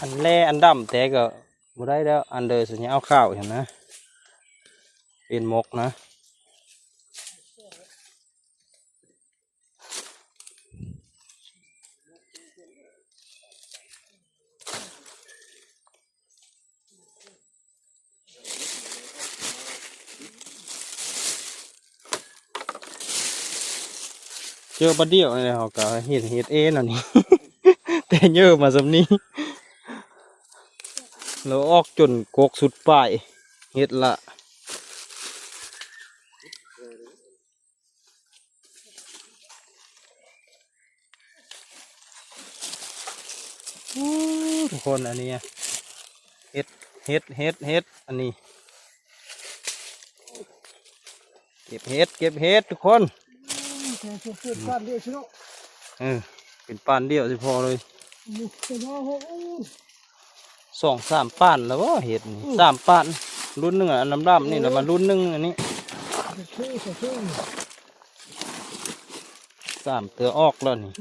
ອັນແລອັນດຳແຕ່ກໍບໍ່ໄດ້ແລ້ວ ອັນເດີສັນຍາເອົາຂ້າວຫັ້ນນະ ເປັນໝົກນະ. ເຈີປາດຽວນີ້ແຫຼະ ເຮົາກໍເຫັນເຫັດເອນອັນນີ້ ແຕ່ເຍີມາສ່ຳນີ້ ແລ້ວອອກຈົນກົກສຸດປາຍ ເຫັດລະ. ໂອ້ ທຸກຄົນ ອັນນີ້ເຫັດ ເຫັດ ເຫັດ ເຫັດ ອັນນີ້ ເກັບເຫັດ ເກັບເຫັດທຸກຄົນ. ແຕ່ເປັນປານດຽວຊິເນາະ ເອີ ເປັນປານດຽວຊິພໍເລີຍ. ນີ້ເປັນວ່າ ໂອ້ ສອງສາມປານແລ້ວບໍ່ເຫັດນີ້ ອືມ ສາມປານ ລຸ້ນໜຶ່ງອັນດຳໆນີ້ ແລ້ວມາລຸ້ນໜຶ່ງອັນນີ້ ໂອເຄ ໂອເຄ ສາມເທື່ອອອກແລ້ວນີ້.